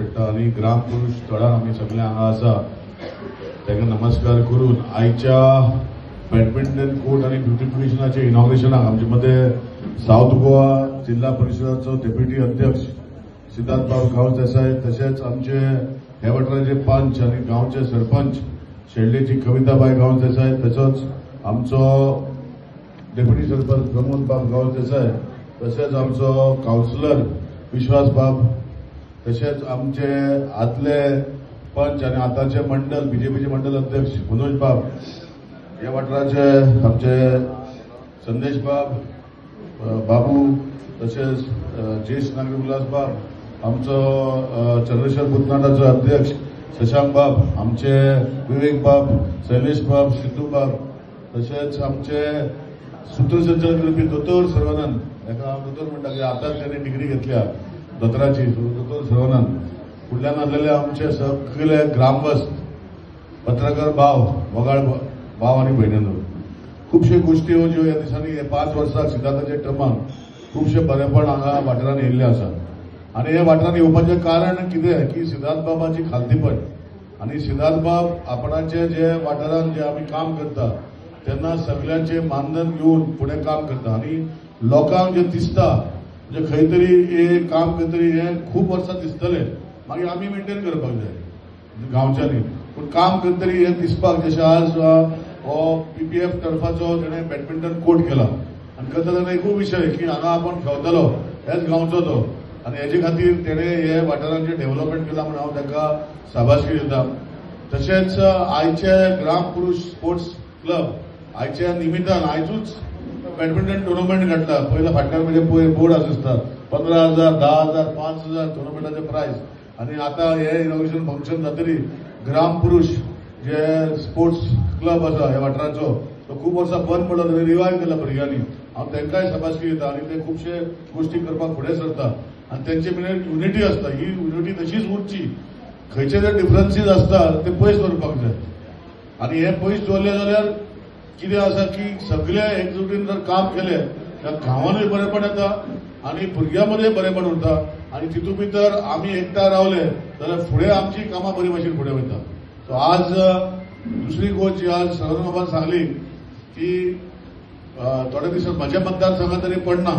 पडटा आनी ग्रामपुरुष थळार आमी सगळे हांगा आसा ताका नमस्कार करून आयच्या बॅडमिंटन कोर्ट आनी ब्युटिफिकेशनाचे इनॉग्रेशनाक आमचे मदें सावथ गोवा जिल्हा परिशदाचो डेप्युटी अध्यक्ष सिद्धार्थ बाब गांवस देसाय, तशेंच आमचे हे वाठाराचे पंच आनी गांवचे सरपंच शेल्डेची कविताबाय गांवस देसाय, तसोच आमचो डेप्युटी सरपंच प्रमोद बाब गांवस देसाय, तशेंच आमचो कावन्सिलर विश्वास बाब, तशेंच आमचे आदले पंच आनी आतांचे मंडल बीजेपीचे मंडल अध्यक्ष मनोज बाब, ह्या वाठाराचे आमचे संदेश बाब बाबू, तशेंच ज्येश्ठ नागरीक उल्हास बाब, आमचो चंद्रेश्वर भूतनाथाचो अध्यक्ष शशांक बाब, आमचे विवेक बाब, शैलेश बाब, सिद्धू बाब, तशेंच आमचे सूत्रसंचालन करपी दोतोर सर्वानंद, ताका हांव दोतोर म्हणटा की आतांच ताणें डिग्री घेतल्या दोतोराची, दोतोर सर्वानंद, फुडल्यान आसलेले आमचे सगळे ग्रामस्थ, पत्रकार भाव, मोगाळ भाव आनी भयणींनो, खुबश्यो गोश्टी ह्यो ज्यो ह्या दिसांनी हे 5 वर्सां सिद्धार्थाच्या टर्मान खुबशे बरेपण हांगा वाठारांत येयल्लें आसा. आनी हे वाठारांत येवपाचें कारण कितें की सिद्धार्थ बाबाची खालतीपण आनी सिद्धार्थ बाब आपणाचे जे वाठारांत जे आमी काम करता तेन्ना सगळ्यांचे मानधन घेवन फुडें काम करता आनी लोकांक जें दिसता म्हणजे खंय तरी हे काम करतरी हें खूब वर्सां दिसतलें, मागीर आमी मेंटेन करपाक जाय गांवच्यांनी, पूण काम करतरी हें दिसपाक जशें आज हो पीपीएफ टर्फाचो तेणें बॅडमिंटन कोर्ट केला आनी करता तेन्ना एकूय विशय की हांगा आपूण खेळटलो हेच गांवचो तो आनी हेजे खातीर तेणें हे वाठारांचें डेव्हलपमेंट केलां म्हूण हांव तांकां शाबासकी दिता. तशेंच आयचे ग्रामपुरुष स्पोर्ट्स क्लब आयच्या निमित्तान आयजूच बॅडमिंटन टुर्नामेंट घातला. पयल्या फाटल्यान म्हणजे पळय बोर्ड आसता 15,000, 10,000, 5,000 टुर्नामेंटाचे प्रायज आनी आतां हे इनॉग्रेशन फंक्शन जातरी ग्रामपुरुष जे स्पोर्ट्स क्लब आसा ह्या वाठाराचो तो खूब वर्सां बंद पडलो, तेणी रिवायव केला भुरग्यांनी, हांव तांकांय शाबासकी दिता आनी ते खुबशे गोश्टी करपाक फुडें सरता आनी तेंचे भितर युनिटी आसता, ही युनिटी तशीच उरची, खंयचे जे डिफरन्सीस आसता ते पयस दवरपाक जाय आनी हे पयस दवरले जाल्यार कितें आसा की सगळे एकजुटीन जर काम केलें जाल्यार गांवानूय बरेपण येता आनी भुरग्यां मदें बरेपण उरता आनी तितूंत भितर आमी एकठांय रावले जाल्यार फुडें आमची कामां बरी भाशेन फुडें वयता. सो आज दुसरी गोश्ट जी आज सर्वानंद बाबान सांगली की थोडे दीस म्हज्या मतदारसंघात तरी पडना.